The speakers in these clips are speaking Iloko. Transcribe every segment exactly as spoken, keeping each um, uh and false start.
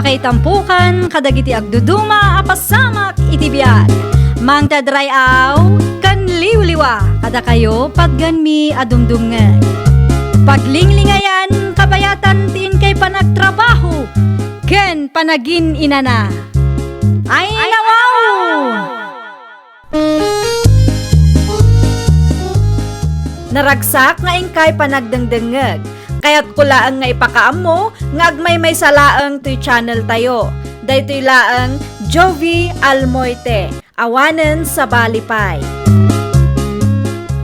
Ay tampukan kadagiti agduduma a pasamak iti biag. Mangted ray-aw ken liwliwa kadakayo patgenmi a dumdumngeg. Paglinglingayan, kabayatan ti inkay panagtrabaho ken panagin-inana. Ay, nawaw! Naragsak nga inkay panagdengdengngeg. Kayatko laeng nga ipakaammo nga agmaymaysa laeng toy channel tayo. Daytoy laeng Jovie Almoite, awanen sabali pay.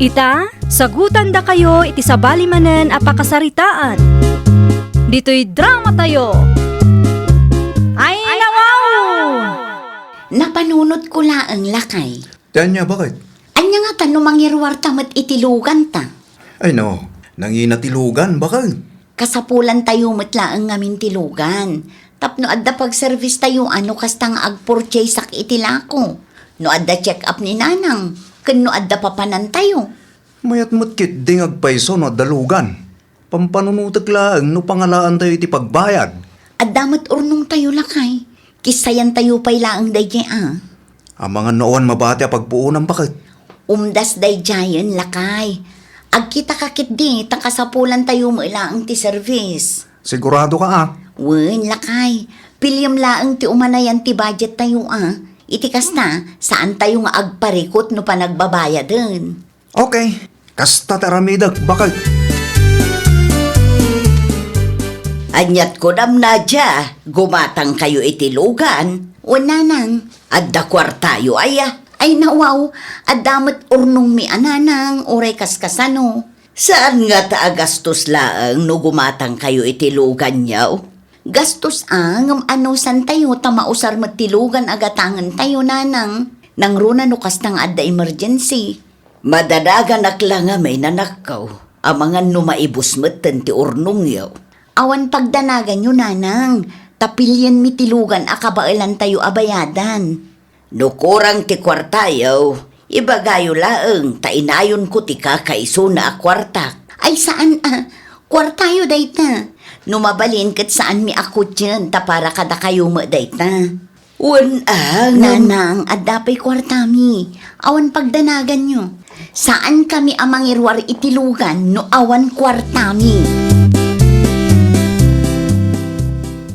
Ita, sagutandakayo iti sabali manen a pakasaritaan. Ditoy drama tayo. Ay, nawaw! Napanunotko laeng, lakay. Ti ania, baket? Ania ngata no mangiruarta met iti luganta? Ay no, nangina ti lugan, baket. Kasapulantayo met laeng ngamin ti lugan. Tapno adda pagservice tayo a no kasta nga agpurchaseak iti lako. No adda check-up ni nanang, ken no adda papanantayo. Mayat met ketdi nga agpayso no adda lugan. Pampanunotek laeng no pangalaantayo iti pagbayad. Adda met urnongtayo, lakay. Kissayantayo pay laeng daydiay a. Amangan no awan mabati a pagpuonam, baket. Umdas daydiayen, lakay. Agkitaka ketdi ta kasapulantayo met laeng ti serbis. Siguradoka a? Wen, lakay. Piliem laeng ti umanayan ti budgettayo a. Iti kasta, saantayo nga agparikut no panagbabayaden. Okay, kasta ti aramidek, baket. Aniat kunam, Nadia, gumatangkayo iti lugan? Wen, nanang. Adda kuartayo aya? Ay, nawaw, adda met urnongmi a, nanang, uray kaskasano. Saan ngata a gastos laeng no gumatangkayo iti luganyo? Gastos a, ngem anusantayo ta mausar met ti lugan a gatangentayo, nanang. Nangruna no kasta nga adda emergency. Madanaganak la ngamin, anakko, amangan no maibus metten ti urnongyo. Awan pagdanaganyo, nanang, ta pilienmi ti lugan a kabaelantayo a bayadan. No kurang ti kuartayo, ibagayo laeng ta inayonko ti kakaisuna a kuartak. Ay, saan a, kuartayo dayta. No mabalin ket saanmi a kutien ta para kadakayo met dayta. Wen a, ngem nanang, adda pay kuartami. Awan pagdanaganyo. Saankami a mangiruar iti lugan no awan kuartami.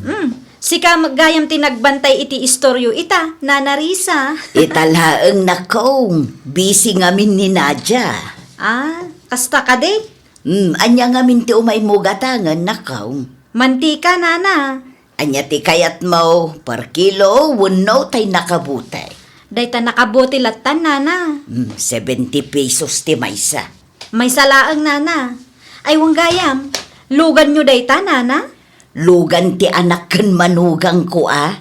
Hmm, sika met gayam ti nagbantay iti istoryo ita, Nana Risa. Ita laeng, nakong. Busy ngamin ni Nadia. Ah, kasta kadi? Hmm, ania ngamin ti umaymo gatangen, nakong? Mantika, Nana. Ania ti kayatmo, per kilo wenno tay nakabote? Dayta nakabote lattan, nana. Hmm, seventy pesos ti maysa. Maysa laeng, nana. Ay, wen gayam, luganyo dayta, nana? Lugan ti anak ken manugangko, a.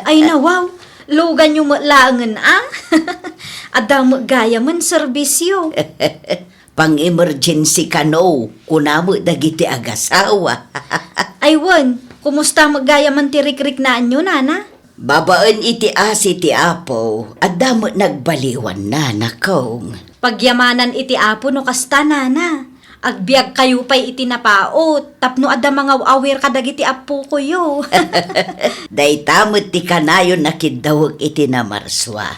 Ay, nawaw, luganyo met laengen, a. Adda met gayamen serbisyo. Pang-emergency kano, kuna met dagiti agasawa. Ay wen, kumusta met gayamen ti rikriknaanyo, nana? Babaen iti asi ti Apo, adda met nagbaliwan, nanakong. Pagyamanan iti Apo no kasta, nana. Agbiagkayo pay iti napaut tapno adda mangaw-awir kadagiti appokoyo. Dayta met ti kanayon a kiddawek iti namarsua.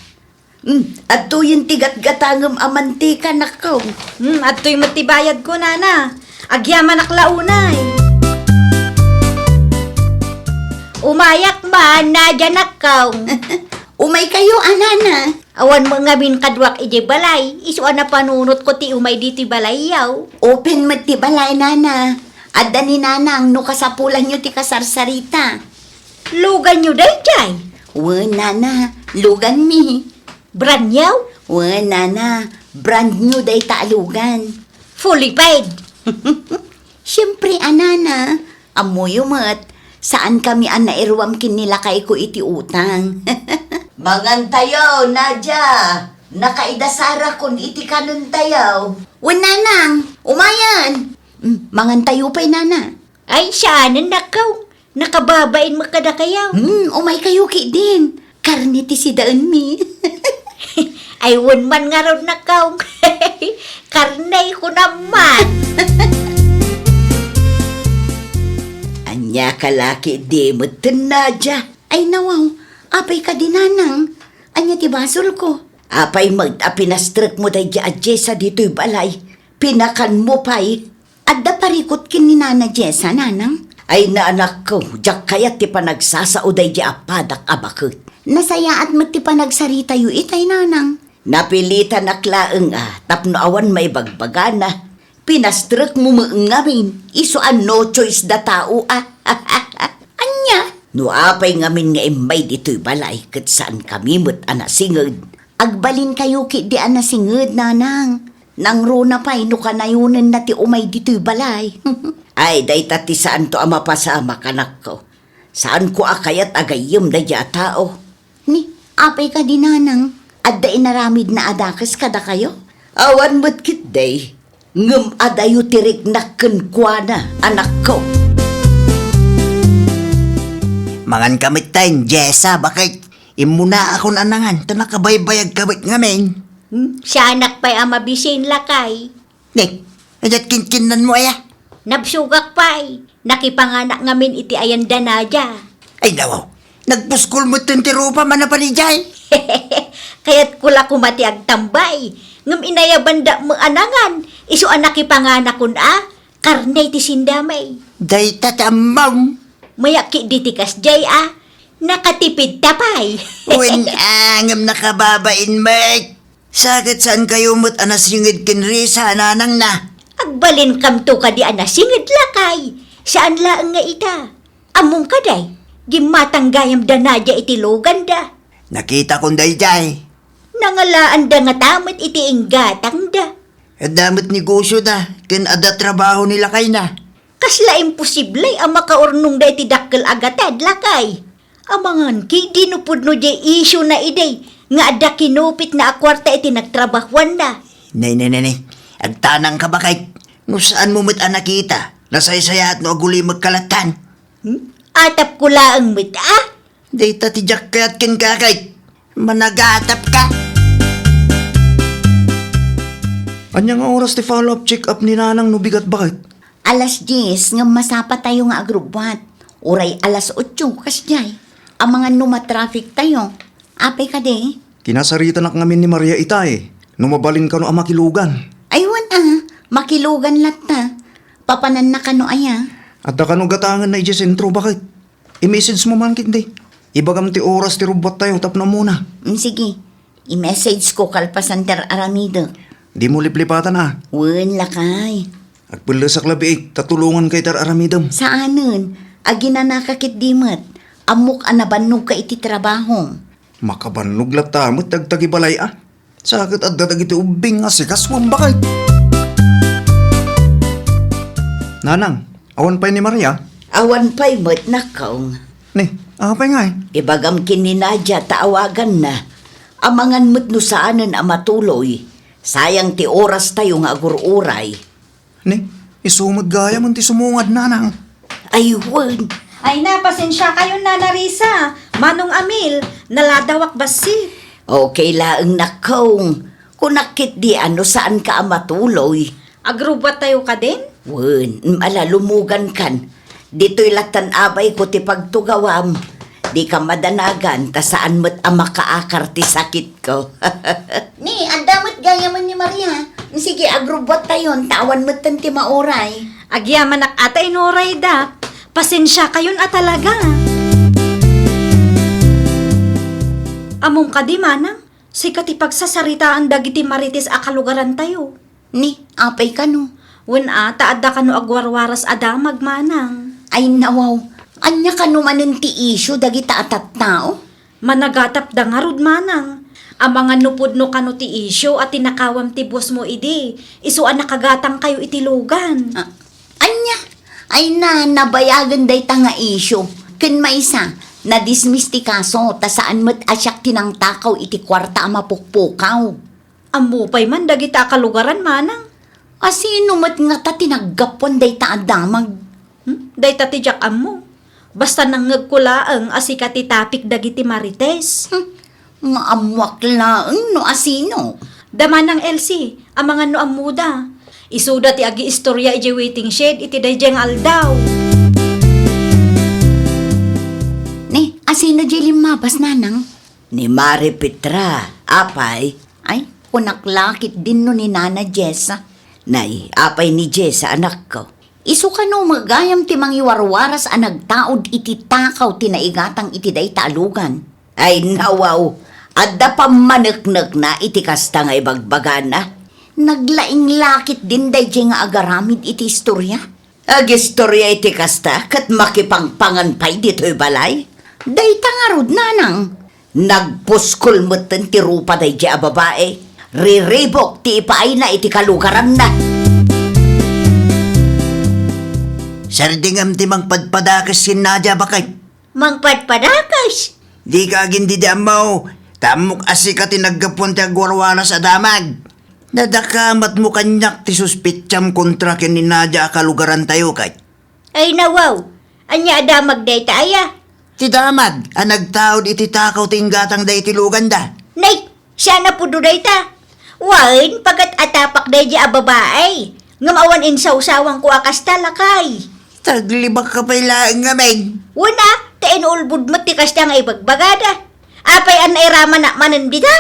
Hmm, adtoyen ti gatgatangem a mantika, nakong. Hmm, adtoy met ti bayadko, nana. Agyamanak la unay. Umayak man, Nadia, nakong. Umaykayo a, nana. Awan met ngamin kaduak idiay balay, isu a napanunotko ti umay ditoy balayyo. Open met ti balay, nana. Adda ni nanang no kasapulanyo ti kasarsarita. Luganyo daydiay? Wen, nana, luganmi. Brand new? Wen, nana, brand new dayta a lugan. Fully paid? Siempre a, nana, ammoyo met, saankami a nairuam ken ni lakayko iti utang. Mangantayo, Nadia. Nakaidasarakon iti kanentayo. Wen, nanang, umayen. Mm, mangantayo pay, nana. Ay, saanen, nakong. Nakababain met kadakayo. Hmm, umaykayo ketdin. Karne ti sidaenmi. Ay, wen man ngarud, nakong. Karne, kunam man. Ania Ania kalaki di metten, Nadia? Ay, nawaw. Apay kadi, Nanang? Ania ti basolko? Apay met a pinastrekmo daydi a Jessa ditoy balay? Pinakanmo pay? Adda parikut ken ni Nana Jessa, Nanang? Ay, anakko, diak kayat ti panagsasao daydi a padak a baket. Nasayaat met ti panagsaritayo itay, Nanang. Napilitanak laeng a tapno awan maibagbagana. Pinastrekmo met ngamin, isu a no choice da tao a. Ania? No apay ngamin nga immay ditoy balay ket saankami met a nasinged. Agbalinkayo ketdi a nasinged, Nanang. Nangruna pay no kanayonenna ti umay ditoy balay. Ay, dayta ti saanto a mapasamak, anakko. Saanko a kayat a gayyem daydi a tao. Ni, apay kadi, Nanang? Adda inaramidna a dakes kadakayo? Awan met ketdi. Ngem adayo ti riknak kenkuana, anakko. Manganka metten, Jessa, baket? Immunaakon a nangan ta nakabaybayagka met ngamin. Hmm? Sianak pay a mabisin, lakay. Ni, adda kinkinnanmo aya? Nabsogak pay. Nakipanganak ngamin iti ayan da Nadia. Ay, nawaw. Nagpuskol metten ti rupa manapan idiay. Kayatko la koma ti agtambay. Ngem inayabandak met a nangan, isu a nakipanganakon a, karne ti sindamay. Dayta ti ammom. Mayak ketdi ti kasdiay a, nakatipidta pay. Wen a, ngem nakababain met. Sa ket saankayo met a nasinged ken Risa a nanangna? Agbalinkamto kadi a nasinged, lakay? Saan laeng nga ita. Ammom kadi, gimmatang gayam da Nadia iti luganda. Nakitakon daydiay. Nangalaanda ngata met iti inggatangda. Adda met negosioda ken adda trabaho ni lakayna. Kasla imposible a makaurnongda iti dakkel a gatad, lakay. Amangan ketdi no pudno diay isyona idi nga adda kinupitna a kuarta iti nagtrabahoanna. Nay, nay, nay, nay. Agtanangka, baket. No saanmo met a nakita, nasaysayaat no agulimekka lattan. Hmm? Atapko laeng met a? Dayta ti diak kayat kenka, baket. Managatapka. Ania nga oras ti follow-up check-up ni Nanang no bigat, baket? Alas dies ngem masapatayo nga agrubbuat. Uray alas otso, kasdiay. Amangan no matraffic tayo. Apay kadi? Kinasaritanak ngamin ni Maria itay, no mabalin kano a makilugan. Ay, wen a, makilugan latta. Papananna kano aya? Adda kano gatangenna idiay sentro, baket? I-message mo man ketdi. Ibagam ti oras ti rubbuattayo tapno ammona. Mm, sige. I-message ko kalpasan ti ar-aramidek. Dimo liplipatan a. Wen, lakay. Agpellesak labi, ta tulonganka iti ar-aramidem. Saanen, aginanaka ketdi met. Ammok a nabannogka iti trabahom. Makabannog latta met ti agtagibalay a. Sa ket adda dagiti ubbing nga sikas wen baket. Nanang, awan pay ni Maria? Awan pay met, nakong. Ni, apay ngay? Ibagam ken ni Nadia ta awaganna. Amangan met no saanen a matuloy. Sayang ti orastayo nga agur-uray. Ni, isu met gayam ti sumungad, Nanang. Ay, wen. Ay na, pasensiakayon, Nana Risa. Manong Amil, naladawak bassit. Okay laeng, nakong. Kunak ketdi a no saanka a matuloy. Agrubbuattayo kadin? Wen, mm, ala, lumugankan. Ditoy lattan abayko ti pagtugawam. Dika madanagan ta saan met a makaakar ti sakitko. Ni, adda met gayamen ni Maria. Sige, agrubbuattayon, ta awan metten ti mauray. Agyamanak a ta inurayda. Pasensiakayon a talaga. Ammom kadi, Manang, sika ti pagsasaritaan dagiti marites a kalugarantayo. Ni, apay kano? Wen a, ta adda kano agwarwaras a damag, Manang. Ay, nawaw. Ania kano manen ti isyu dagita a tattao? Managatapda ngarud, Manang. Amangan no pudno kano ti isyu a tinakawam ti buosmo idi, isu a nakagatangkayo iti lugan. Ah, ania? Ay na, nabayagen dayta nga isyu. Ken maysa, nadismiss ti kaso, ta saan met a siak ti nangtakaw iti kuarta a mapukpukaw. Ammo pay man dagita a kalugaran, Manang. Asino met ngata ti naggapuan dayta a damag? Hmm? Dayta ti diak ammo. Basta nangngegko laeng a sika ti tapik dagiti marites. Hmm. Nga ammoak laeng no asino. Da Manang Elsie, amangan no ammoda. Isuda ti agiistorya idiay waiting shed iti daydiay nga aldaw. Sino diay limmabas, nanang? Ni Mari Petra, apay. Ay, kunak la ketdin no ni Nana Jessa. Nay, apay ni Jessa, anakko? Isu kano met gayam ti mangiwarwaras a nagtaud iti takaw ti naigatang iti dayta a lugan? Ay, nawaw, adda pammaneknekna iti kasta nga ibagbagana. Naglaing la ketdin daydiay nga agaramid iti istoria. Agistoria iti kasta ket makipangpangan pay ditoy balay? Dayta ngarud, nanang. Nagpuskol metten ti rupa daydiay a babai. Riribuk ti ipaayna iti kalugaranna. Sardingam ti mangpadpadakes ken Nadia, baket. Mangpadpadakes? Dika agindidi ammo, ta ammok a sika ti naggapuan ti agwarwaras a damag. Nadakamatmo kaniak ti suspetsam kontra ken ni Nadia a kalugarantayo, ket. Ay, nawaw, ania a damag dayta aya? Ti damag a nagtaud iti takaw ti inggatang daytoy luganda. Nay, saan a pudno dayta? Wen, pagat-atapak daydiay a babai. Ngem awan insawsawangko a kasta, lakay. Taglibakka pay laeng ngamin. Wen a, ta inulbod met ti kasta nga ibagbagada. Apay a nairamanak manen dita?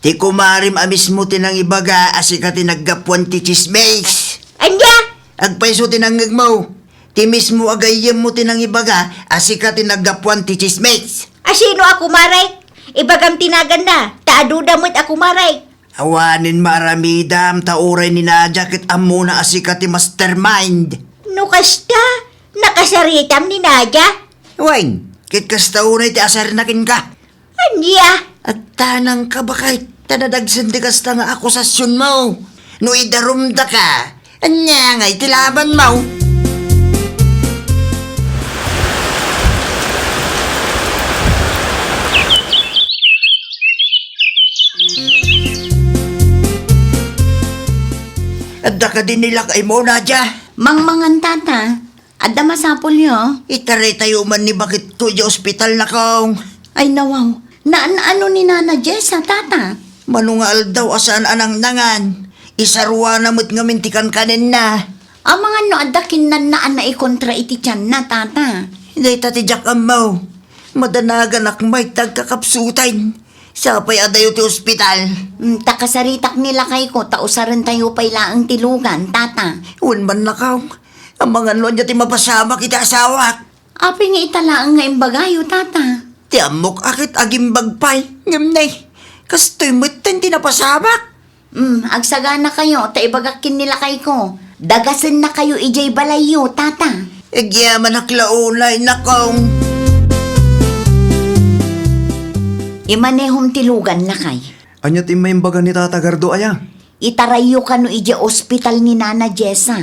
Ti kumarem a mismo ti nangibaga a sika ti naggapuan ti tsismis. Ania? Agpayso ti nangngegmo. Ti mismo a gayyemmo ti nangibaga a sika ti naggapuan ti tsismis. A sino a kumarek? Ibagam ti naganna, ta aduda met a kumarek. Awanen maaramidam, ta uray ni Nadia ket ammona a sika ti mastermind. No kasta, nakasaritam ni Nadia? Wen, ket kasta unay ti asarina kenka. Ania? Agtanangka, baket, ta nadagsen ti kasta nga akusasionmo. No idarumdaka, ania ngay ti labanmo? Adda kadi ni lakaymo, Nadia? Mangmangan, tata. Adda masapulyo? Itaraytayo man ni baketko idiay ospital, nakong. Ay, nawaw. Naan-ano ni Nana Jessa, tata? Mano nga aldaw a saan a nangnangan. Isaruana met ngamin ti kankanenna. Amangan no adda kinnanna a naikontra iti tianna, tata? Dayta ti diak ammo. Madanaganak met ti agkakapsuten. Sapay adayo ti ospital. Mm, ta kasaritak ni lakayko, ta usarentayo pay laeng ti lugan, tata. Wen man, nakong. Amangan no ania ti mapasamak iti asawak. Apay nga ita laeng nga imbagayo, tata? Ti ammok a ket agimbag pay, ngem ne, kastoy metten ti napasamak. Mm, agsaganakayo, ta ibagak ken ni lakayko. Dagasennakayo idiay balayyo, tata. Agyamanak la unay, nakong. Imanehom ti lugan, lakay. Ania ti immaimbaga ni Tata Gardo aya? Itarayyo kano idiay ospital ni Nana Jessa.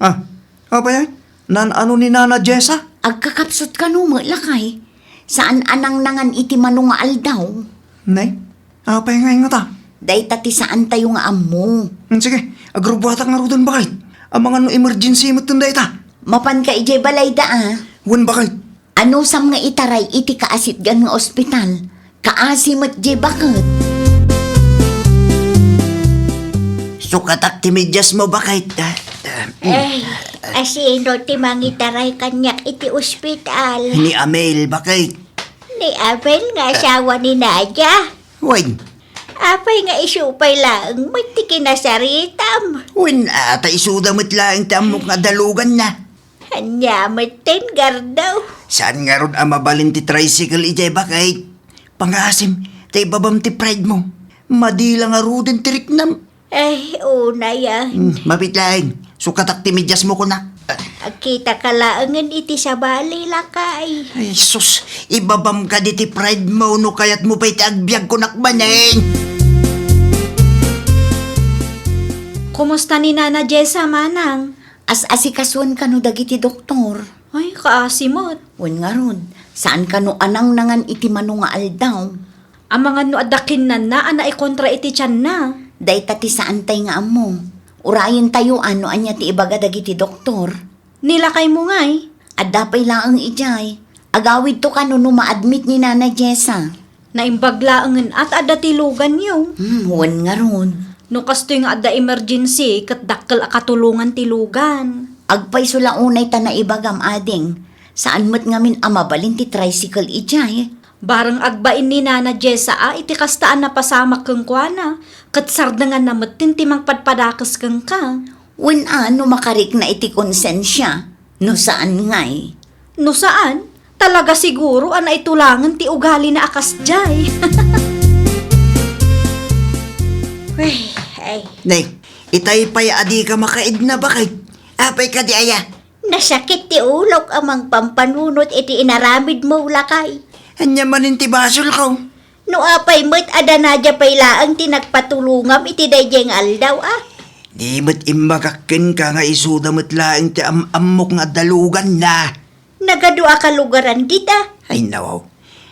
Ah, apay ay? Naan-ano ni Nana Jessa? Agkakapsut kano met, lakay. Saan a nangnangan iti mano nga aldaw. Ne? Apay ngay ngata? Dayta ti saantayo nga ammo. Hmm, sige, agrubbuatak ngaruden, baket. Amangan no emergency metten dayta. Mapanka idiay balayda, a? Wen, baket. Anusam nga itaray iti kaasitgan nga ospital, kaasi met diay baket. Sukatak ti mediasmo, baket. Eh, asino ti mangitaray kaniak iti ospital? Ni Amel, baket. Ni Amel nga asawa ni Nadia? Wen. Apay nga isu pay laeng met ti kinasaritam? Wen, a, ta isuda met laeng ti ammok nga adda luganna. Ania metten, Gardo? Saan ngarud a mabalin ti tricycle idiay, baket? Pangaasim, ta ibabam ti pride mo. Madi la ngaruden ti riknam. Ay, unay a. Hmm, mabiit laeng. Sukatak ti mediasmo, kunak. Agkitaka laengen iti sabali, lakay. Ay, sus, ibabam kadi ti pride mo no kayatmo pay ti agbiag, kunak manen. Kumusta ni Nana Jessa, manang? As-asikasuen kano dagiti doktor. Ay, kaasi met. Wen ngarud, saan kano a nangnangan iti mano nga aldaw. Amangan no adda kinnanna a naikontra iti tianna. Dayta ti saantay nga ammo. Urayentayo a no ania ti ibaga dagiti doktor. Ni lakaymo ngay? Adda pay laeng idiay. Agawidto kano no ma-admit ni Nana Jessa. Naimbag laengen a ta adda ti luganyo. Hmm, wen ngarud. No kastoy nga adda emergency, ket dakkel a katulongan ti lugan. Agpayso la unay ta naibagam, ading. Saan met ngamin a mabalin ti tricycle idiay. Bareng agbain ni Nana Jessa a iti kasta a napasamak kenkuana, ket sardenganna metten ti mangpadpadakes kenka. Wen a, no makarikna iti konsensia, no saan ngay? No saan, talaga siguro a naitulangen ti ugalina a kasdiay. Ay, ay. Nay, itay pay a dika makaidna, baket. Apay kadi aya? Nasakit ti ulok a mangpampanunot iti inaramidmo, lakay. Ania manen ti basolko? No apay met a da Nadia pay laeng ti nagpatulongam iti daydiay nga aldaw, a? Di met imbagak kenka nga isuda met laeng ti am-ammok nga adda luganna. Nagadu a kalugaran dita. Ay, nawaw.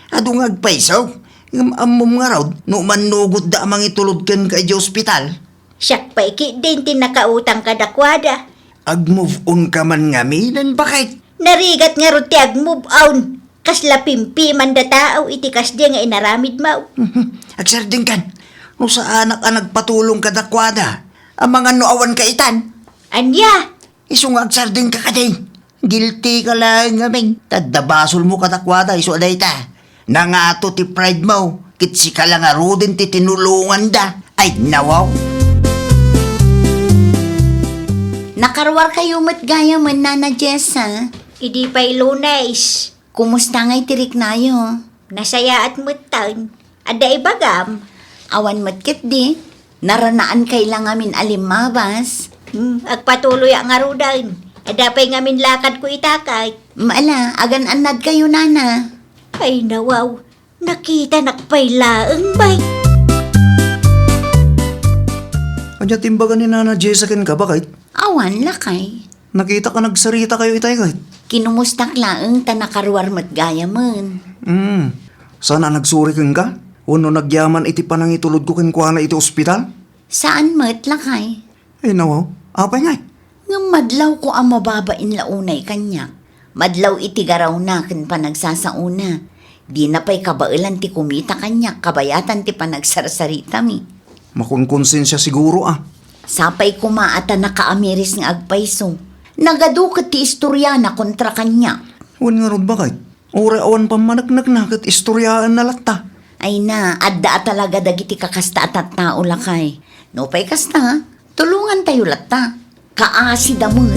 Adu nga agpayso. Ngem ammom ngarud no umannugotda a mangitulod kenka idiay ospital. Siak pay ketdin ti nakautang kadakuada. Ag-move on ka man ngamin, baket? Narigat ngarud ti ag-move on. Kasla pimpimanda tao iti kasdi nga inaramidmo. Agsardengkan. No saanak a nagpatulong kadakuada, amangan no awan kaitan. Ania? Isu nga agsardengka kadi. Guilty ka laeng ngamin. Ta adda basolmo kadakuada isu a dayta. Nangato ti pride mo, ket sika la ngaruden ti tinulonganda. Ay, nawaw! Nakaruarkayo met gayamen, Nana Jessa? Idi pay Lunes. Kumusta ngay ti riknayo? Nasayaat metten. Adda ibagam? Awan met ketdi. Naranaankay la ngamin a limmabas. Hmm, agpatuloyak ngaruden. Adda pay ngamin lakadko ita ket. Maala, agan-annadkayo, Nana. Ay, nawaw. Nakitanak pay laeng, bay. Ania ti imbaga ni Nana Jessa kenka, baket? Awan, lakay. Nakitak a nagsarita kayo itay ket. Kinumustak laeng ta nakaruar met gayamen. Hmm. Saan a nagsuri kenka? Wenno nagyaman iti panangitulodko kenkuana iti ospital? Saan met, lakay. Ay, nawaw. Apay ngay? Ngem madlawko a mababain la unay kaniak. Madlaw iti garawna ken panagsasaona. Dina pay kabaelan ti kumita kaniak kabayatan ti panagsarsaritami. Makonkonsensia siguro a. Sapay koma a ta nakaamiris nga agpayso. Nagadu ket ti istoriana kontra kaniak. Wen ngarud, baket? Uray awan pammaneknekna ket istoriaenna latta. Ay na, adda a talaga dagiti kakasta a tattao, lakay. Nupay kasta, tulongantayo latta. Kaasida met.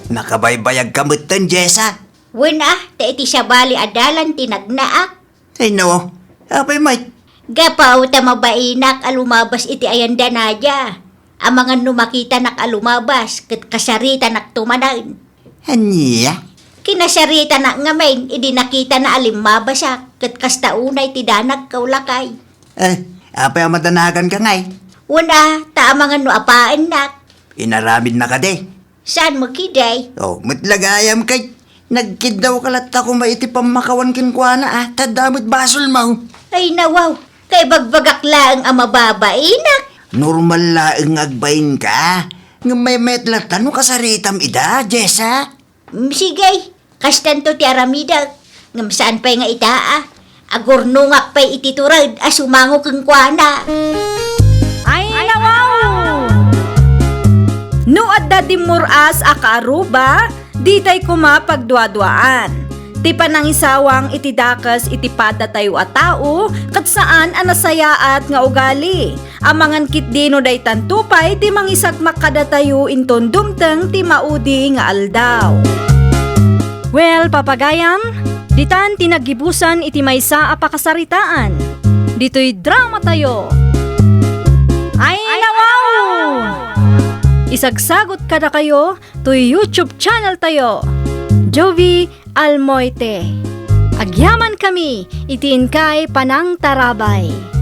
Nakabaybayagka metten, Jessa? Wen a, ta iti sabali a dalan ti nagnaak. Ay, no. Apay met? Gapu ta mabainak a lumabas iti ayan da Nadia. Amangan no makitanak a lumabas, ket kasaritanak tumanan. Ania? Kinasaritanak ngamin idi nakitana a limmabasak, ket kasta unay ti danagko, lakay. Eh, apay a madanaganka ngay? Wen a, ta amangan no apaennak. Inaramidna kadi? Saan mo kiday? Oh, met la gayam ket nagkiddawka latta koma iti pammakawan kenkuana a, ta adda met basolmo. Ay, nawaw, kaibagbagak laeng a mababainak. Normal laeng nga agbainka. Ngem maymayat latta no kasaritam ida, Jessa. Mm, sige, kastanto ti aramidek. Ngem saan pay nga ita a. Agurnongak pay iti tured a sumango kenkuana. Ay, nawaw! No adda dimmur-as a kaaruba, ditay koma pagduaduaan. Ti panangisawang iti dakes iti padatayo a tao, ket saan a nasayaat nga ugali. Amangan ketdi no daytanto pay ti mangisakmak kadatayo inton dumteng ti maudi nga aldaw. Well, papagayam, ditan ti naggibusan iti maysa a pakasaritaan. Ditoy dramatayo. Ay, nawaw! Isagsagot kadakayo toy YouTube channel tayo, Jovie Almoite. Agyamankami iti inkay panangtarabay.